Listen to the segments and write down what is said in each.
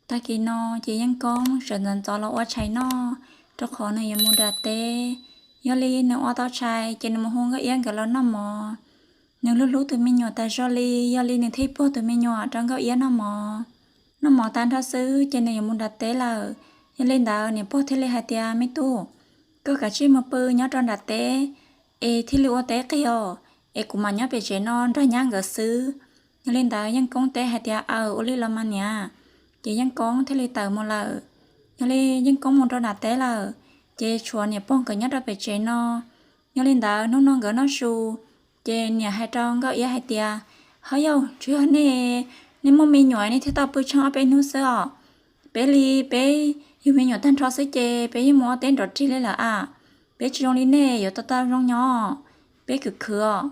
Tag kis no ces Yeej Koob sawv ntxov ntxov los ua tshais noj, rau qhov nws yuav mus nram teb. Yog li nws ua tau tshais ces nws mus hu Nkauj Iab nkawd los noj mov. Nws hlub hlub tus me nyuam tas zog li, yog li nws thiaj pog tus me nyuam rau Nkauj Iab noj mov. Noj mov tag nrho xwb ces nws yuav mus nram teb lawm. Yog li ntawd niam pog thiaj li hais tias, Me tub, koj kav tsij mus pw nyob rau nram teb es thiaj li ua teb qig os, es kuv mam nyob pem tsev no nrog nyab nkawd xwb. Yog li ntawd Yeej Koob teb hais tias, Aws, ua li los mas niam. Ces Yeej Koob thiaj li tawm mus lawm. Yog li Yeej Koob mus rau nram teb lawm, ces tshuav niam pog nkawd nyob rau pem tsev no. Yog li ntawd hnub no nkawd noj su, ces niam hais rau Nkauj Iab hais tias, Ho yog tsuas yog nej, nej muaj me nyuam nej thiaj tau pw tsheej ob peb hnub xwb os. Peb li peb yug me nyuam tag nrho xwb ces peb yeej mus ua teb nrov rig li lawm a. Peb tsis zoo li nej yuav tau tau zoo nyob, peb khwv khwv os.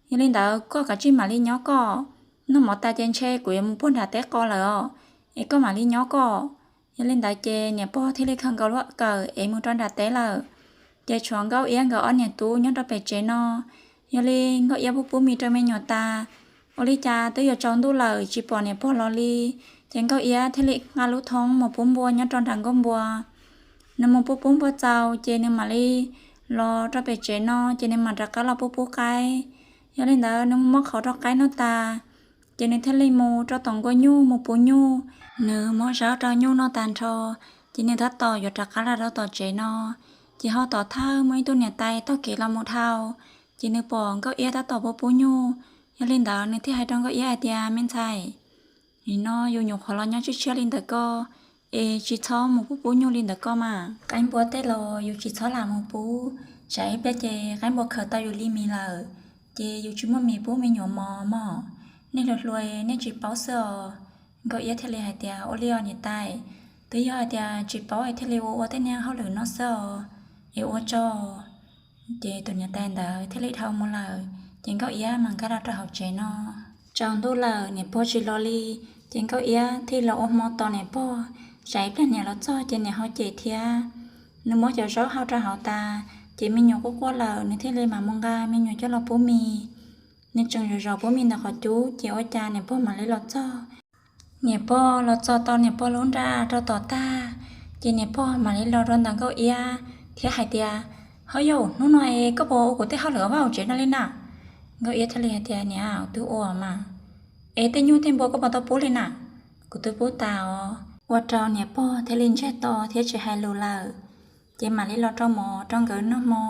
Yog li ntawd koj kav tsij mam li nyob koj, noj mov tas ces ntshe kuv yuav mus puag nram teb qos lawm os, es koj mam li nyob koj. Yog li ntawd ces niam pog thiaj li khaws nkaus lub kawm es mus rau nram teb lawm. Ces tshuav Nkauj Iab nkawd ob niam tub nyob rau pem tsev no. Yog li Nkauj Iab pub pub mis rau me nyuam tas, ua li cas twb yuav tsaus ntuj lawm tsis pom niam pog los li. Ces Nkauj Iab thiaj li nqa lub thoob mus pub npua nyob rau nram nkuaj npua. Nws mus pub pub npua txaus ces nws mam li los rau pem tsev no, ces nws mam rov qab los pub pub qaib. Yog li ntawd nws muab qhauv rau qaib noj tas, ces nws thiaj li mus rau tom nkuaj nyuj mus puv nyuj. Nws muab zaub rau nyuj noj tas nrho, ces nws tab tom yuav rov qab los rau tom tsev no, ces ho tom thawj muaj ib tug niam tais taug kev los mus dhau, ces nws pom Nkauj Iab tab tom pub pub nyuj. Yog li ntawd nws thiaj hais rau Nkauj Iab hais tias, Me ntxhais, nim no yus nyuam qhuav los nyob tshiab tshiab li ntawm koj, es tsis txhob mus pub pub nyuj li ntawm koj mas. Qaib npua tej los yus tsis txhob lam mus pub, tsam ib pliag ces qaib npua khaws tau yus li mis lawm, ces yus tsis muaj mis pub me nyuam mos mog. Nej hluas hluas nej tsis paub xwb os. Nkauj Iab thiaj li hais tias, Ua li os niam tais, twb yog hais tias tsis paub es thiaj li ua ua tej niag hauj lwm no xwb os, es ua tsaug. Ces tus niam tais ntawd thiaj li dhau mus lawm, ces Nkauj Iab mam nkag los rau hauv tsev no. Tsaus ntuj lawm niam pog tsis los li, ces Nkauj Iab thiaj los ua hmo tos niam pog, tsam ib pliag niam los txog ces niam ho cem thiab. Nws muab cov zaub hau rau hauv tas, ces me nyuam quaj quaj lawm nws thiaj li mam mus nqa me nyuam coj los pub mis. Nws tseem zov zov pub mis ntawm qhov cub ces ua cas niam pog mam li los txog. Niam pog los txog tau niam pog lub nra rau tom tag, ces niam pog mam li los rau ntawm Nkauj Iab thiab hais tias, Ho yauj, hnub no es koj puas ua kuv tej hauj lwm vaj hauv tsev no li na? Nkauj Iab thiaj li hais tias, Niam, kuv twb ua mas. Es tej nyuj tej npua koj puas tau pub li na? Kuv twb pub tas os. Ua rau niam pog thiaj li ntsiag to thiab tsis hais lus lawm, ces mam li los rau mov rau nkawd noj hmo.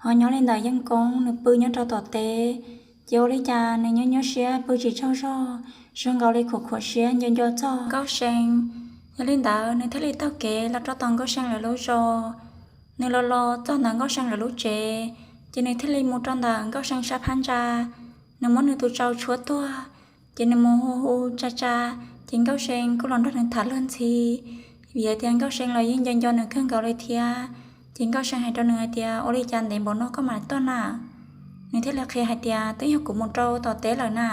Ho nyob li ntawd Yeej Koob nws pw nyob rau tom teb, ces ua li cas nws nyuaj nyuaj siab pw tsis tsaug zog, zoo nkaus li khuam khuam siab nco nco txog Nkauj See. Yog li ntawd nws thiaj li taug kev los rau tom Nkauj See lawv lub zos. Nws los los txog ntawm Nkauj See lawv lub tsev, ces nws thiaj li mus rau ntawm Nkauj See sab phab ntsa. Nws muab nws tus tsau tshuab tuag, ces nws mus hu hu tsa tsa, ces Nkauj See kuj los nrog nws tham luag ntxhi. Vim hais tias Nkauj See los yeej nco nco nws kawg nkaus li thiab. Ces Nkauj See hais rau nws hais tias, Ua li cas ntev npaum no koj mam tuaj na? Nws thiaj li qhia hais tias, Twb yog kuv mus rau tom teb lawm na,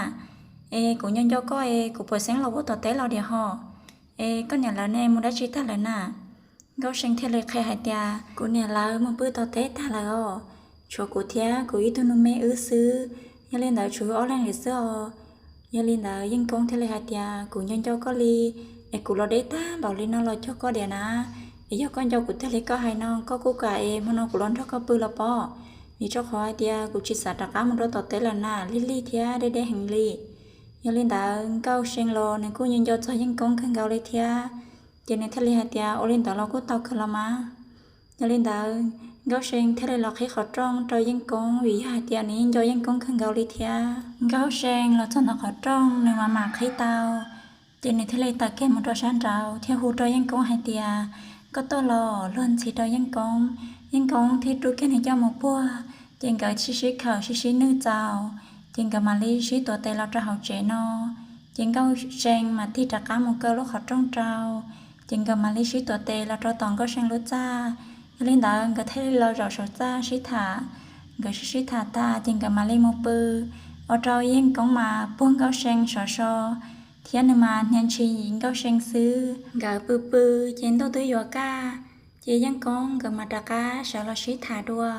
es kuv nco nco koj es kuv puas xeeb los ua tom teb los diam hos, es koj niam lawv ne mus dab tsi tag lawm na? Nkauj See thiaj li qhia hais tias, Kuv niam lawv mus pw tom teb tag lawm os, tshuav kuv thiab kuv ib tug nus me wb xwb, yog li ntawd tshuav wb ob leeg li xwb os. Yog li ntawd Yeej Koob thiaj li hais tias, Kuv nco nco koj li, es kuv los deb tag npaum li no los cog koj diam na. Es yog koj nco kuv tag li koj hais no koj kuj kam es hmo no kuv los nrog koj pw los pob, vim rau qhov hais tias kuv tsis xav rov qab mus rau tom teb lawm na, lig lig thiab deb deb heev li. Yog li ntawd Nkauj See los nws kuj nco nco txog Yeej Koob kawg nkaus li thiab, ces nws thiaj li hais tias, Ua li ntawd los kuj tau kawg los mas. Yog li ntawd Nkauj See thiaj li los qhib qhov rooj rau Yeej Koob, vim yog hais tias nws yeej nco Yeej Koob kawg nkaus li thiab. Nkauj See los txog ntawm qhov rooj nws mam mam qhib tau, ces nws thiaj li tawm kiag mus rau sab nraud thiab hu rau Yeej Koob hais tias, Koj tuaj los? Luag ntxhi rau Yeej Koob, Yeej Koob thiaj rub kiag nws coj mus puag, ces nkawd sib sib khawm sib sib nwj txaus, ces nkawd mam li sib tuav tes los rau hauv tsev no. Ces Nkauj See mam tig rov qab mus kaw lub qhov rooj rau, ces nkawd mam li sib tuav tes los rau tom Nkauj See lub txaj. Yog li ntawd nkawd thiaj li los zaum saum txaj sib tham. Nkawd sib sib tham tas ces nkawd mam li mus pw, ua rau Yeej Koob mas puag Nkauj See sov so, thiab nws mas hnia ntshis Nkauj See xwb. Nkawd pw pw, ces ntuj twb yuav kaj, ces Yeej Koob nkawd mam rov qab sawv los sib tham dua.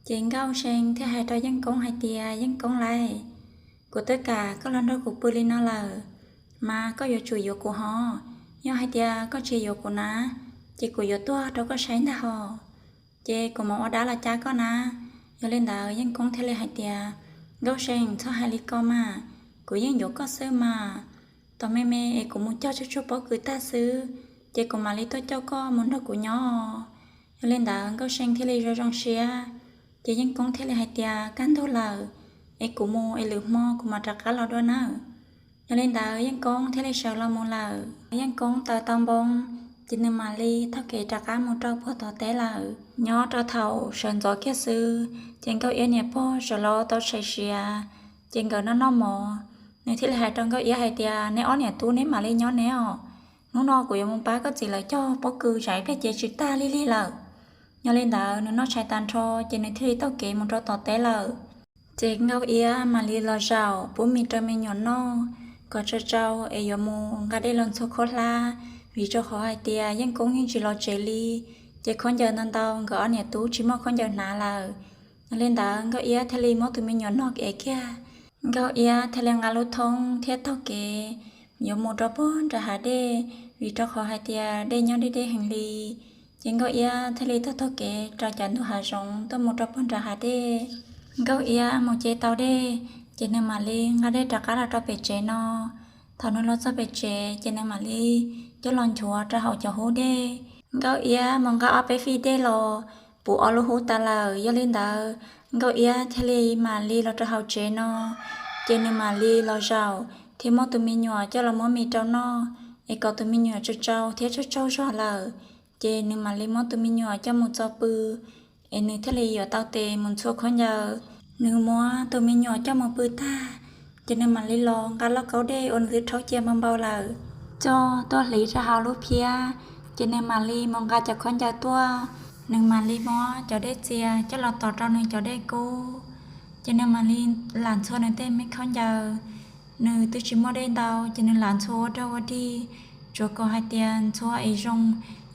Ces Nkauj See thiaj hais rau Yeej Koob hais tias, Yeej Koob lauj, kuv twb kam koj los nrog kuv pw li no lawm, mas koj yuav tsum yuav kuv hov. Yog hais tias koj tsis yuav kuv na, ces kuv yuav tuag rau koj saib ntag hos. Ces kuv mam ua dab los cab koj na. Yog li ntawd Yeej Koob thiaj li hais tias, Nkauj See, txhob hais li ko mas, kuv yeej yuav koj xwb mas. Tos me me es kuv mus cog tsuag tsuag pob kws tag xwb, ces kuv mam li tuaj coj koj mus nrog kuv nyob. Yog li ntawd Nkauj See thiaj li zoo zoo siab. Ces Yeej Koob thiaj li hais tias, Kaj ntug lawm, es kuv mus es lwm hmo kuv mam rov qab los dua nawb. Yog li ntawd Yeej Koob thiaj li sawv los mus lawm. Yeej Koob taws tau npoo, ces nws mam li taug kev rov qab mus rau puag tom teb lawm. Nyob rau thaum sawv ntxov kiag xwb, ces Nkauj Iab niam pog sawv los tau tshais siav, ces nkawd noj noj mov. Nws thiaj li hais rau Nkauj Iab hais tias, Neb ob niam tub neb mam li nyob neb os, hnub no kuv yuav mus pab koj txiv lawv cog pob kws tsam ib pliag ces tsis tag li li lawm. Yog li ntawd nws noj tshais tag nrho, ces nws thiaj li taug kev mus rau tom teb lawm. Ces Nkauj Iab mam li los zaum pub mis rau me nyuam noj kom tsau tsau es yuav mus nqa dej los ntxhua khaub hlab, vim rau qhov hais tias Yeej Koob yeej tsis los tsev li, ces khaub ncaws ntau ntau nkawd ob niam tub tsis muaj khaub ncaws hnav lawm. Yog li ntawd Nkauj Iab thiaj li muab tus me nyuam nog ev kiag. Nkauj Iab thiaj li nqa lub thoob thiab taug kev yuav mus rau puag nram hav dej, vim rau qhov hais tias dej nyob deb deb heev li. Ces Nkauj Iab thiaj li taug taug kev rau cov ntug hav zoov tuaj mus rau puag nram hav dej. Nkauj Iab mus ce tau dej, ces nws mam li nqa dej rov qab los rau pem tsev no. Thaum nws los txog pem tsev ces nws mam li coj los nchuav rau hauv cov hub dej. Nkauj Iab mus nqa ob peb fij dej los puv ob lub hub tas lawm. Yog li ntawd Nkauj Iab thiaj li mam li los rau hauv tsev no, ces nws mam li los zaum thiab muab tus me nyuam coj los muab mis rau noj, es kom tus me nyuam tsau tsau thiab tsau tsau zog lawm, ces nws mam li muab tus me nyuam coj mus txo pw, es nws thiaj li yuav tau tes mus ntxhua khaub ncaws. Nws muab tus me nyuam coj mus pw tag, ces nws mam li los nqa lauj kaub dej uas nws twb rhaub cia npau npau lawm coj tuaj hliv rau hauv lub phiab, ces nws mam li mus nqa cov khaub ncaws tuaj. Nws mam li muab cov dej txias coj los tos rau nws cov dej kub, ces nws mam li lam ntxhua nws tej me khaub ncaws. Nws twb tsis muaj dej ntau, ces nws lam ntxhua ua dog ua dig, tsuav kom hais tias ntxhua es zoo,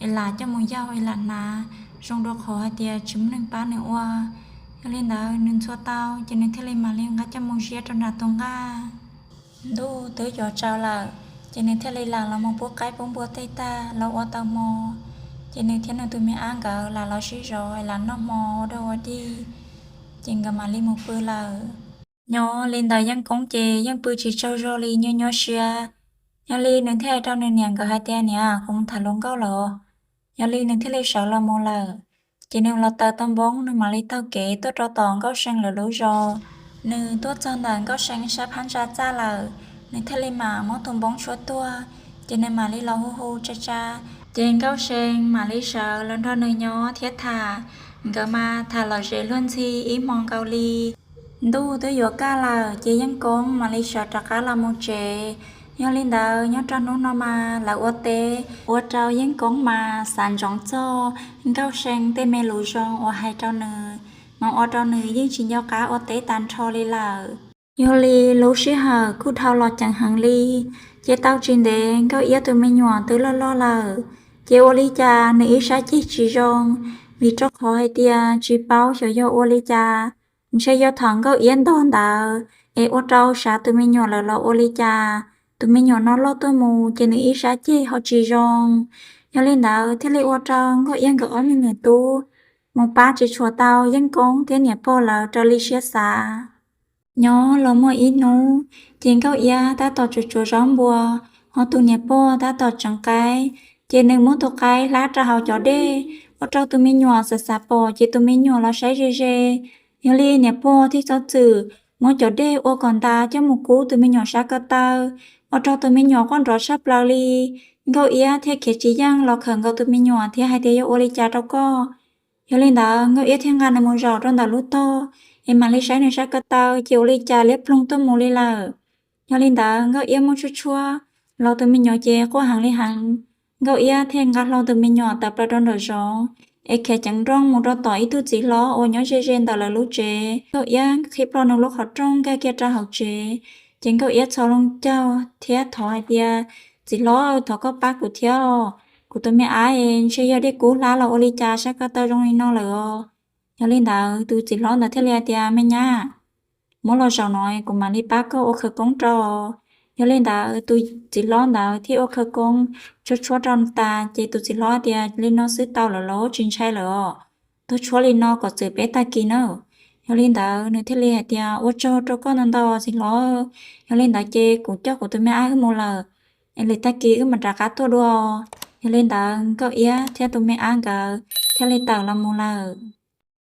es lam coj mus yaug es lam hnav zoo, rau qhov hais tias tsis muaj neeg pab nws ua. Yog li ntawd nws ntxhua tau, ces nws thiaj li mam li nqa coj mus ziab rau nram tus nqaj. Ntuj twb yuav tsaus lawm, ces nws thiaj li lam los mus pub qaib pub npua tej tag los ua tau hmo, ces nws thiab nws tus me ab nkawd lam los sib zov lam noj hmo ua dog ua dig, ces nkawd mam li mus pw lawm. Nyob li ntawd Yeej Koob ces yeej pw tsis tsaug zog li, nyuaj nyuaj siab. Yog li nws thiaj hais rau nws niam nkawd hais tias, Niam, kuv mus tham hluas nkauj lawm. Yog li nws thiaj li sawv los mus lawm. Ces nws los taws tau npoob, nws mam li taug kev tuaj rau tom Nkauj See lawv lub zos. Nws tuaj txog ntawm Nkauj See sab phab ntsa txaj lawm, nws thiaj li mam muab tus npoob tshuab tuag, ces nws mam li los hu hu tsa tsa. Ces Nkauj See mam li sawv los nrog nws nyob thiab tham. Nkawd mas tham lom zem luag ntxhi ib hmo nkaus li. Ntuj twb yuav kaj lawm, ces Yeej Koob mam li sawv rov qab los mus tsev. Yog li ntawd nyob rau hnub no mas lawv ua teb ua rau Yeej Koob mas xav ntsoov txog Nkauj See tej me lus zoo uas hais rau nws, mas ua rau nws yeej tsis nco qab ua teb tag nrho li lawm. Yog li lub sij hawm kuj dhau los ceev heev li, ces tau tsis ntev Nkauj Iab tus me nyuam twb loj loj lawm. Ces ua li cas nws ib sab ceg tsis zoo, vim rau qhov hais tias tsis paub xyov yog ua li cas, ntshe yog thaum Nkauj Iab ntog ntawd es ua rau sav tus me nyuam lawm los ua li cas, tus me nyuam no loj tuaj mus ces nws ib sab ceg ho tsis zoo. Yog li ntawd thiaj li ua rau Nkauj Iab nkawd ob me niam tub mus pab tsis tshua tau Yeej Koob thiab niam pog lawv raws li siab xav. Nyob los muaj ib hnub, ces Nkauj Iab tab tom tsuav tsuav zaub npua, ho tus niam pog tab tom tseev qaib, ces nws muab tus qaib hlab rau hauv cov dej, ua rau tus me nyuam xav xav pom ces tus me nyuam los saib ze ze. Yog li niam pog thiaj txhob txwm muab cov dej ua kom nta coj mus kub tus me nyuam sab ko taw, ua rau tus me nyuam quaj nrov tshaj plaws li. Nkauj Iab thiaj khiav tsis yeej los khawm nkaus tus me nyuam thiab hais tias, Yuav ua li cas rau koj? Yog li ntawd Nkauj Iab thiaj nqa nws mus zaum rau ntawm lub tog, es mam li saib nws sab ko taw ces ua li cas liab ploog tuaj mus li lawm. Yog li ntawd Nkauj Iab muab tshuab tshuab los tus me nyuam ces quaj heev li heev. Nkauj Iab thiaj nqa hlo tus me nyuam tawm plaws rau nraum zoov, es khiav ceev nrooj mus rau tom ib tug txiv hlob uas nyob ze ze ntawm lawv lub tsev. Nkauj Iab qhib plho nws lub qhov rooj nkag kiag rau hauv tsev, ces Nkauj Iab txhos loo caug thiab thov hais tias, Txiv hlob, thov koj pab kuv thiab os, kuv tus me ab es ntshe yog dej kub hlab los ua li cas sab ko taw zoo li no lawm os. Yog li ntawd tus txiv hlob ntawd thiaj li hais tias, Me nyab, muab los zaum no kuv mam li pab koj ua khawv koob rau. Yog li ntawd tus txiv hlob ntawd thiaj ua khawv koob tshuab tshuab rau tas ces tus txiv hlob tias, Li no xwb tau lawm los? Tsis ntshai lawm os, tuaj tshuab li no kom txwm peb tag kis nawb. Yog li ntawd nws thiaj li hais tias, Ua tsaug rau koj ntau ntau txiv hlob, yog li ntawd ces kuv coj kuv tus me ab wb mus lawm, es lwm tag kis wb mam rov qab tuaj dua. Yog li ntawd Nkauj Iab thiab tus me ab nkawd thiaj li tawm los mus lawm.